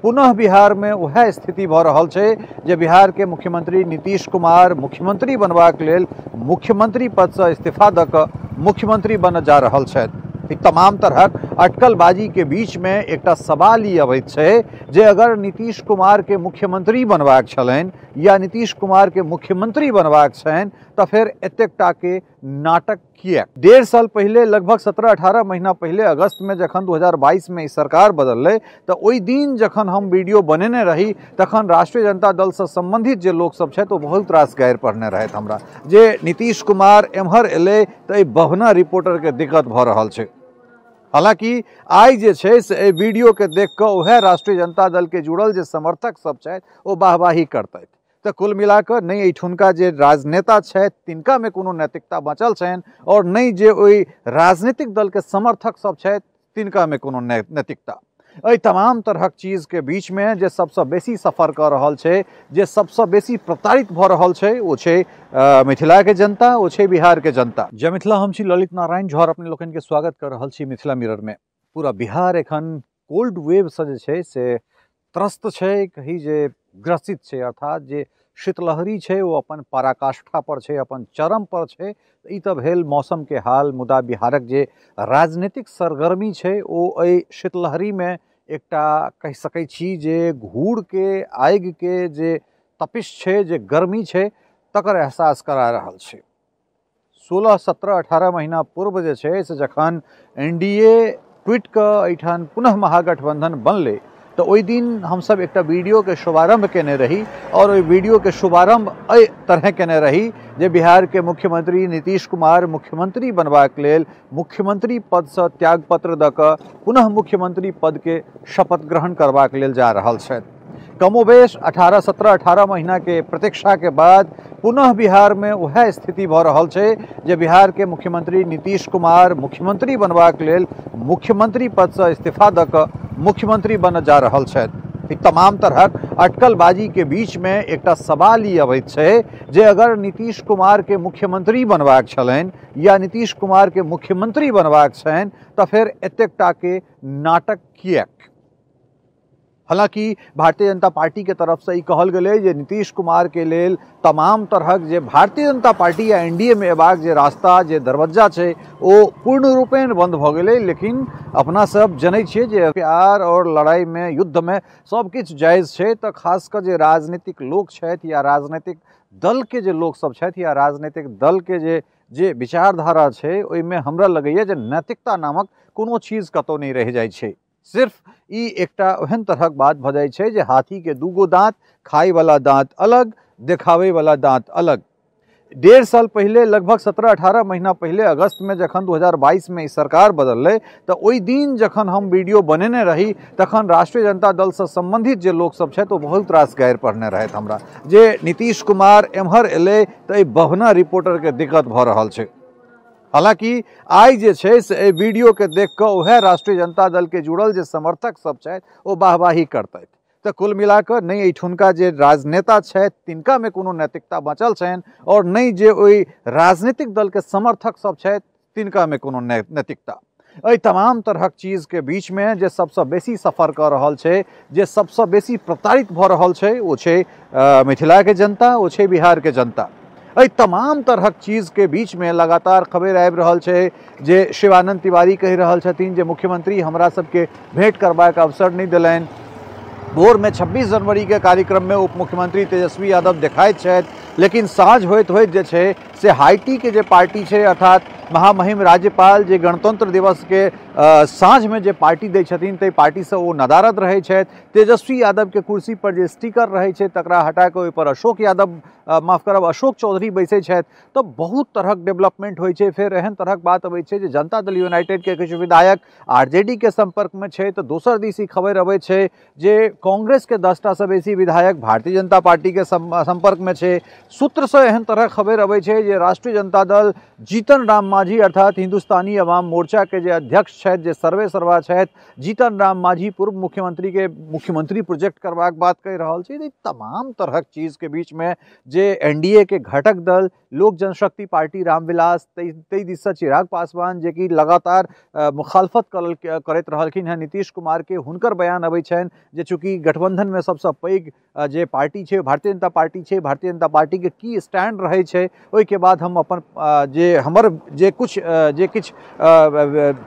पुनः बिहार में वएह स्थिति भऽ रहल छै जे बिहार के मुख्यमंत्री नीतीश कुमार मुख्यमंत्री बनबाक लेल मुख्यमंत्री पदसँ इस्तीफा दऽ कऽ मुख्यमंत्री बनऽ जा रहल छथि। तमाम तरहक अटकलबाजी के बीच में एकटा सवाल ई अबैत छै जे अगर नीतीश कुमार के मुख्यमंत्री बनबाक छलनि या नीतीश कुमार के मुख्यमंत्री बनबाक छनि तऽ फेर एतेक टा के नाटक किएक? 1.5 साल पहिले, लगभग 17-18 महीना पहिले अगस्त में जखन 2022 में ई सरकार बदललै तऽ ओहि दिन जखन हम वीडियो बनेने रही तखन राष्ट्रीय जनता दलसँ संबंधित जे लोक सब छथि ओ बहुत रास गारि पढ़ने रहथि हमरा जे नीतीश कुमार एम्हर एलै तऽ एहि बभना रिपोर्टरके दिक्कत भऽ रहल छै। हालांकि आइ जे छै से एहि वीडियोके देख कऽ उएह राष्ट्रीय जनता दलके जुड़ल जे समर्थक सब छथि ओ वाहवाही करतथि। तऽ कुल मिलाकऽ नहि एहिठुनका जे राजनेता छथि तिनकामे कोनो नैतिकता बचल छनि और नहि जे ओहि राजनीतिक दलके समर्थक सब छथि तिनकामे कोनो नैतिकता। एहि तमाम तरहक चीजके बीचमे जे सबसँ बेसी सफर कऽ रहल छै, जे सबसँ बेसी प्रताड़ित भऽ रहल छै ओ छै मिथिलाके जनता, ओ छै बिहारके जनता। जय मिथिला, हम छी ललित नारायण झा, अपने लोकनिके स्वागत कऽ रहल छी मिथिला मिररमे। पूरा बिहार एखन कोल्ड वेवसँ जे छै से त्रस्त छै, कही जे ग्रसित छै, अर्थात जे शीतलहरी छै ओ अपन पराकाष्ठा पर छै, अपन चरम पर छै। ई तऽ भेल मौसमके हाल, मुदा बिहारक जे राजनीतिक सरगर्मी छै ओ एहि शीतलहरीमे एकटा कहि सकै छी जे घूरके आगिके जे तपिश छै, जे गर्मी छै, तकर एहसास करा रहल छै। 16, 17, 18 महीना पूर्व जे छै से जखन एनडीए टूटि कऽ एहिठाम पुनः महागठबंधन बनलै तऽ ओहि दिन हमसब एकटा वीडियोके शुभारंभ केने रही और ओहि वीडियोके शुभारंभ एहि तरह केने रही जे बिहार के मुख्यमंत्री नीतीश कुमार मुख्यमंत्री बनबाक लेल मुख्यमंत्री पदसँ त्यागपत्र दऽ कऽ पुनः मुख्यमंत्री पदके शपथ ग्रहण करबाक लेल जा रहल छथि। कमोबेश 18, 17, 18 महीना के प्रतीक्षा के बाद पुनः बिहार में वएह स्थिति भऽ रहल छै जे बिहार के मुख्यमंत्री नीतीश कुमार मुख्यमंत्री बनबाक लेल मुख्यमंत्री पदसँ इस्तीफा दऽ कऽ मुख्यमंत्री बनऽ जा रहल छथि। तमाम तरहक अटकलबाजी के बीच में एकटा सवाल ई अबैत छै जे अगर नीतीश कुमार के मुख्यमंत्री बनबाक छलनि या नीतीश कुमार के मुख्यमंत्री बनबाक छनि तऽ फेर एतेक टा के नाटक किएक? हालांकि भारतीय जनता पार्टी के तरफ से ई कहल गेलै जे नीतीश कुमार के लेल तमाम तरहक जे भारतीय जनता पार्टी या एनडीए में अयबाक जे रास्ता, जे दरवज्जा छै ओ पूर्ण रूपेण बंद भऽ गेलै। लेकिन अपना सब जनै छियै जे प्यार और लड़ाई में, युद्ध में सब किछु जायज छै, तऽ खास कऽ जे राजनीतिक लोक छथि या राजनीतिक दल के जे लोक सब छथि या राजनीतिक दल के जे विचारधारा छै ओहिमे हमरा लगैए जे नैतिकता नामक कोनो चीज कतहु नहि रहि जाइ छै। सिर्फ ई एकटा ओहन तरहक बात भऽ जाइ छै जे हाथीके दूगो दाँत, खायवला दाँत अलग, देखाबैवला दाँत अलग। 1.5 साल पहिले, लगभग 17-18 महीना पहिले अगस्त में जखन 2022 में ई सरकार बदललै तऽ ओहि दिन जखन हम वीडियो बनेने रही तखन राष्ट्रीय जनता दलसँ संबंधित जे लोक सब छथि ओ बहुत रास गारि पढ़ने रहथि हमरा जे नीतीश कुमार एम्हर एलै तऽ एहि बभना रिपोर्टरके दिक्कत भऽ रहल छै। हालांकि आइ जे छै से एहि वीडियोके देख कऽ उएह राष्ट्रीय जनता दलके जुड़ल जे समर्थक सब छथि ओ वाहवाही करतथि। तऽ कुल मिलाकऽ नहि एहिठुनका जे राजनेता छथि तिनकामे कोनो नैतिकता बचल छनि और नहि जे ओहि राजनीतिक दलके समर्थक सब छथि तिनकामे कोनो नैतिकता। एहि तमाम तरहक चीजके बीचमे जे सबसँ बेसी सफर कऽ रहल छै, जे सबसँ बेसी प्रताड़ित भऽ रहल छै ओ छै मिथिलाके जनता, ओ छै बिहारके जनता। एहि तमाम तरहक चीजके बीचमे लगातार खबरि आबि रहल छै जे शिवानंद तिवारी कहि रहल छथिन जे मुख्यमंत्री हमरा सबके भेंट करबाक अवसर नहि देलनि। भोरमे 26 जनवरी के कार्यक्रममे उप मुख्यमंत्री तेजस्वी यादव देखाइत छथि, लेकिन साँझ होइत होइत जे छै से हाईटी के जे पार्टी छै, अर्थात महामहिम राज्यपाल जे गणतंत्र दिवस के साँझमे जे पार्टी दै छथिन ताहि पार्टीसँ ओ नदारद रहै छथि। तेजस्वी यादवके कुर्सी पर जे स्टीकर रहै छै तकरा हटा कऽ ओहिपर अशोक यादव, माफ करब, अशोक चौधरी बैसै छथि। तऽ बहुत तरहक डेवलपमेंट होइ छै। फेर एहन तरहक बात अबै छै जे जनता दल यूनाइटेड के किछु विधायक आरजेडी के संपर्कमे छै, तऽ दोसर दिस ई खबरि अबै छै जे कांग्रेस के 10टासँ बेसी विधायक भारतीय जनता पार्टी के संपर्कमे छै। सूत्रसँ एहन तरहक खबरि अबै छै जे राष्ट्रीय जनता दल जीतन राम मांझी मांझी अर्थात हिंदुस्तानी अवाम मोर्चा के जे अध्यक्ष छथि, जे सर्वे सर्वा छथि, जीतन राम मांझी पूर्व मुख्यमंत्री के मुख्यमंत्री प्रोजेक्ट करबाक बात कहि रहल छै। तमाम तरहक चीज के बीच में जे एनडीए के घटक दल लोक जनशक्ति पार्टी रामविलास, तै दिससँ चिराग पासवान जे कि लगातार मुखालफत करैत रहलखिन हेँ नीतीश कुमार के, हुनकर बयान अबै छनि जे चूँकि गठबंधन में सबसँ पैघ जे पार्टी छै भारतीय जनता पार्टी छै, भारतीय जनता पार्टी के की स्टैंड रहै छै ओहिके बाद हम अपन जे हमर जे कुछ जे किछु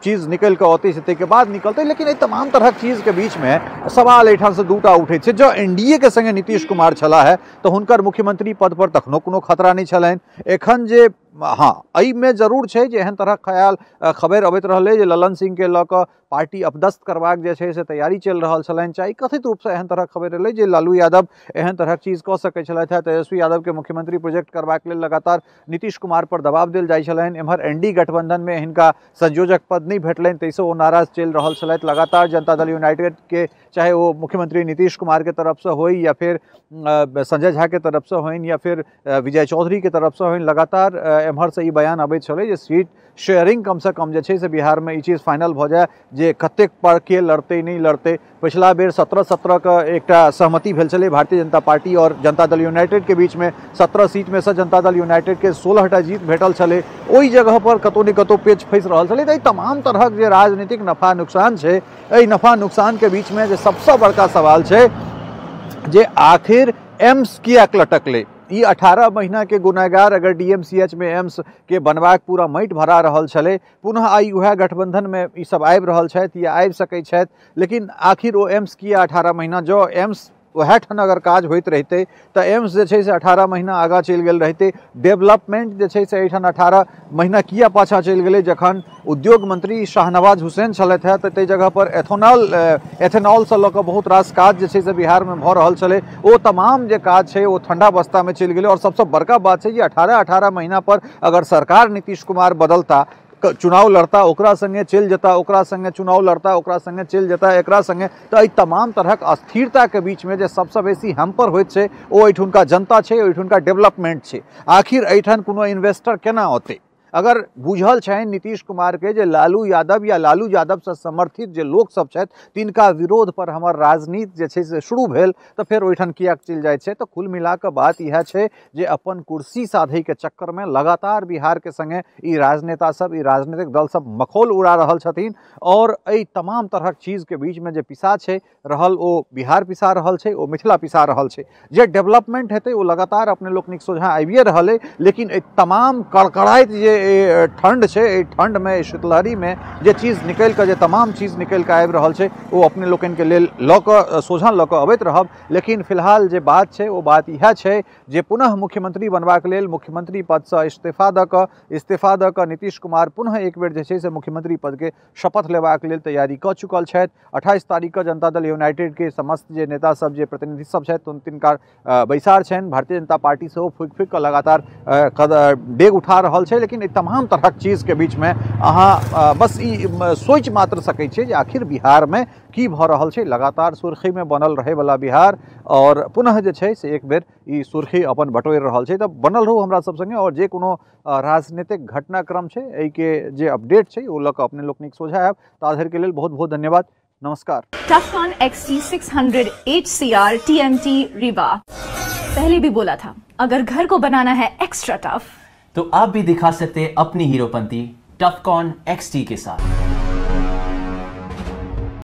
चीज निकलि कऽ अतै से ताहिके बाद निकलतै। लेकिन एहि तमाम तरहक चीजके बीचमे सवाल एहिठामसँ दूटा उठै छै। जँ एनडीए के संगे नीतीश कुमार छलाह है तऽ हुनकर मुख्यमंत्री पद पर तखनो कोनो खतरा नहि छलनि। एखन जे हाँ एहिमे जरूर छै जे एहन तरहक ख्याल खबरि अबैत रहलै जे ललन सिंह के लऽ कऽ पार्टी अपदस्थ करबाक जे छै से तैयारी चलि रहल छलनि, चाहे कथित रूपसँ एहन तरहक खबरि रहलै जे लालू यादव एहन तरहक चीज कऽ सकै छलथि हेँ। तेजस्वी यादवके मुख्यमंत्री प्रोजेक्ट करबाक लेल लगातार नीतीश कुमार पर दबाव देल जाइ छलनि। एम्हर एनडी गठबंधनमे हिनका संयोजक पद नहि भेटलनि ताहिसँ ओ नाराज चलि रहल छलथि। लगातार जनता दल यूनाइटेड के चाहे ओ मुख्यमंत्री नीतीश कुमार के तरफसँ होइ या फिर संजय झा के तरफसँ होइन या फिर विजय चौधरी के तरफसँ होइन, लगातार एम्हरसँ ई बयान अबैत छलै जे सीट शेयरिंग कमसँ कम जे छै से बिहारमे ई चीज फाइनल भऽ जाय जे कतेक पर के लड़तै नहि लड़तै। पिछला बेर 17-17 के एकटा सहमति भेल छलै भारतीय जनता पार्टी और जनता दल यूनाइटेड के बीचमे। 17 सीटमे सँ जनता दल यूनाइटेड के 16टा जीत भेटल छलै। ओहि जगह पर कतहु ने कतहु पेच फँसि रहल छलै। तऽ एहि तमाम तरहक जे राजनीतिक नफा नुकसान छै, एहि नफा नुकसान के बीचमे जे सबसँ बड़का सवाल छै जे आखिर एम्स किएक लटकलै। ई 18 महीना के गुनाहगार अगर डीएमसीएच में एम्स के बनबाक पूरा माटि भरा रहल छलै, पुनः आइ उएह गठबंधन में ई सब आबि रहल छथि या आबि सकै छथि, लेकिन आखिर ओ एम्स किया 18 महीना? जँ एम्स वएह ठाम अगर काज होइत रहितै तऽ एम्स जे छै से 18 महीना आगाँ चलि गेल रहितै। डेवलपमेंट जे छै से एहिठाम 18 महीना किया पाछाँ चलि गेलै? जखन उद्योग मंत्री शाहनवाज हुसैन छलथि हेँ तऽ ताहि जगह पर एथेनॉलसँ लऽ कऽ बहुत रास काज जे छै से बिहारमे भऽ रहल छलै, ओ तमाम जे काज छै ओ ठंडा बस्तामे चलि गेलै। और सबसँ बड़का बात छै जे 18-18 महीना पर अगर सरकार नीतीश कुमार बदलता, चुनाव लड़ता, ओकरा संगे चलि जेता, ओकरा संगे चुनाव लड़ता, ओकरा संगे चलि जेता, एकरा संगे, तऽ एहि तमाम तरहक अस्थिरताके बीचमे जे सबसँ बेसी हैम्पर होइत छै ओ एहिठुनका जनता छै, ओहिठुनका डेवलपमेंट छै। आखिर एहिठाम कोनो इन्वेस्टर केना औतै? अगर बुझल छनि नीतीश कुमार के जे लालू यादव या लालू यादवसँ समर्थित जे लोकसब छथि तिनका विरोध पर हमर राजनीति जे छै से शुरू भेल, तऽ फेर ओहिठाम किएक चलि जाइ छै? तऽ कुल मिलाकऽ बात इएह छै जे अपन कुर्सी साधैके चक्करमे लगातार बिहारके संगे ई राजनेता सब, ई राजनीतिक दल सब मखौल उड़ा रहल छथिन। और एहि तमाम तरहक चीजके बीचमे जे पिसा छै रहल ओ बिहार पिसा रहल छै, ओ मिथिला पिसा रहल छै। जे डेवलपमेंट हेतै ओ लगातार अपने लोकनिक सोझाँ आबिए रहल अइ, लेकिन एहि तमाम कड़कड़ाइत जे ठंड छै, एहि ठंडमे, शीतलहरीमे जे चीज निकलि कऽ, जे तमाम चीज निकलि कऽ आबि रहल छै ओ अपने लोकनिके लेल लऽ कऽ सोझाँ लऽ कऽ अबैत रहब। लेकिन फिलहाल जे बात छै ओ बात इएह छै जे पुनः मुख्यमंत्री बनबाक लेल मुख्यमंत्री पदसँ इस्तीफा दऽ कऽ नीतीश कुमार पुनः एक बेर जे छै से मुख्यमंत्री पदके शपथ लेबाक लेल तैयारी कऽ चुकल छथि। 28 तारीखके जनता दल यूनाइटेड के समस्त जे नेता सब, जे प्रतिनिधि सब छथि तिनकर बैसार छनि। भारतीय जनता पार्टी सेहो फुकि फुकि कऽ लगातार डेग उठा रहल छै। लेकिन तमाम तरहक चीजके बीचमे अहाँ बस ई सोचि मात्र सकै छियै जे आखिर बिहारमे की भऽ रहल छै। लगातार सुर्खीमे बनल रहैवला बिहार और पुनः जे छै से एक बेर ई सुर्खी अपन बटोरि रहल छै। तऽ बनल रहू हमरा सब संगे और जे कोनो राजनीतिक घटनाक्रम छै एहिके जे अपडेट छै ओ लऽ कऽ अपने लोकनिक सोझाँ आयब। ता धरिके लेल बहुत बहुत धन्यवाद, नमस्कार। Tufcon XT600 HCR TMT Rewa, पहले भी बोला था अगर घर को बनाना है एक्स्ट्रा टफ तो आप भी दिखा सकते हैं अपनी हीरोपंती टफकॉन XT के साथ।